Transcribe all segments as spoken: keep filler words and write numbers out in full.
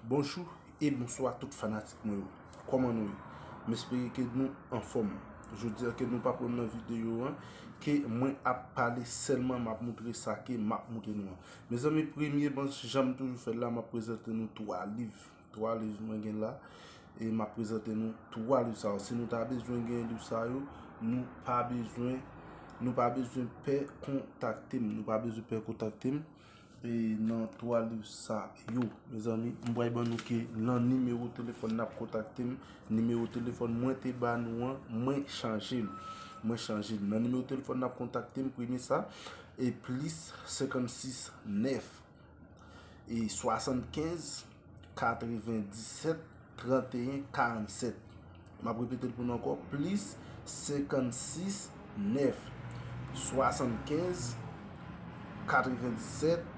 Bonjou e bonswa tout fanatik mwen yo. Kòman nou ye? M espere ke nou anfòm. Jodi a ke nou p ap wè m nan videyo an, ke mwen ap pale sèlman, m ap moutre sa ke m ap moutre nou an. Mezanmi, premye ban, jan m toujou fè l la, m ap prezante nou twa liv. Twa liv mwen gen la. E m ap prezante nou twa liv sa yo. Si nou ta bezwen gen liv sa yo, nou pa bezwen, nou pa bezwen pè kontakte m. Nou pa bezwen pè kontakte m. E nan twa liv sa yo, mezanmi, m pral ban nou ke nan nimewo telefòn n ap kontakte m, nimewo telefòn mwen te ba nou an, mwen chanje l. Mwen chanje l. Nan nimewo telefòn n ap kontakte m, premye sa, e plis senkannsis nèf e swasannkenz katrevendisèt tranteyen karannsèt. M ap repete l pou nou ankò, plis senkannsis nèf swasannkenz katrevendisèt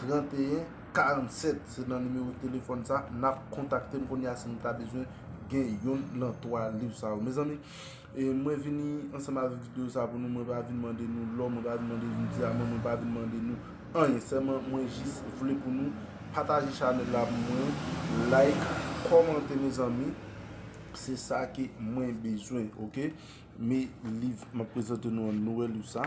tranteyen karannsèt. Se nan nimewo telefòn sa n ap kontakte m kounye a si nou ta bezwen gen youn nan twa liv sa yo. Mezanmi, e mwen vini ansanm avèk videyo sa pou nou. Mwen pa vin mande nou lò, mwen pa vin mande nou dyaman, mwen pa vin mande nou anyen. Sèlman, mwen jis vle pou nou pataje chanèl la pou mwen, like, kòmante, mezanmi. Se sa ke mwen bezwen, oke? Men liv, m ap prezante nou an nouvèl liv sa,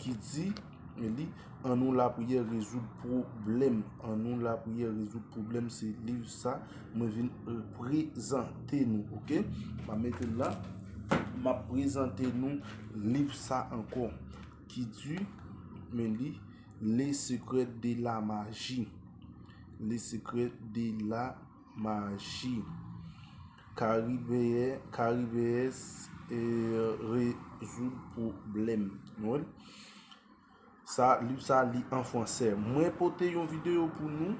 ki di, men li, Annou lapriyè rezoud pwoblèm. Annou lapriyè rezoud pwoblèm, se liv sa mwen vin, euh, prezante nou, oke? M ap mete l la. M ap prezante nou liv sa ankò, ki di, men li, Les secrets de la magie. Les secrets de la magie. Caribéen, Caribéens, euh, rezoud pwoblèm. Nou wè? Sa, liv sa li an fransè. Mwen pote yon videyo pou nou.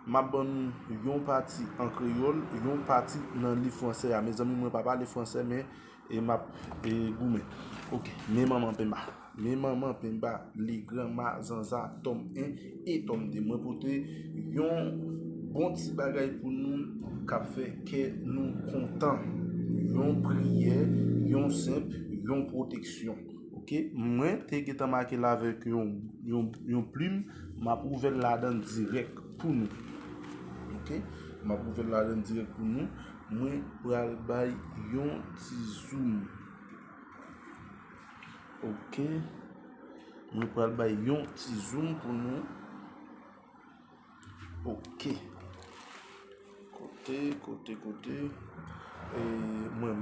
M ap ban nou yon pati an kreyòl, yon pati nan liv fransè a. Mezanmi, mwen pa pale fransè, men, e, m ap, e, goumen. Oke, Men Manman Penba. Men Manman Penba, Le Grand Mazanza, tòm en e tòm de. Mwen pote yon bon ti bagay pou nou k ap fè kè nou kontan. Yon priyè, yon senp, yon pwoteksyon. Oke, mwen te gentan make l avèk yon, yon, yon plim, m ap ouvè l ladan dirèk pou nou. Oke, m ap ouvè l ladan dirèk pou nou. Mwen pral bay yon ti zoom. Oke, mwen pral bay yon ti zoom pou nou. Oke. Kote, kote, kote. E mwen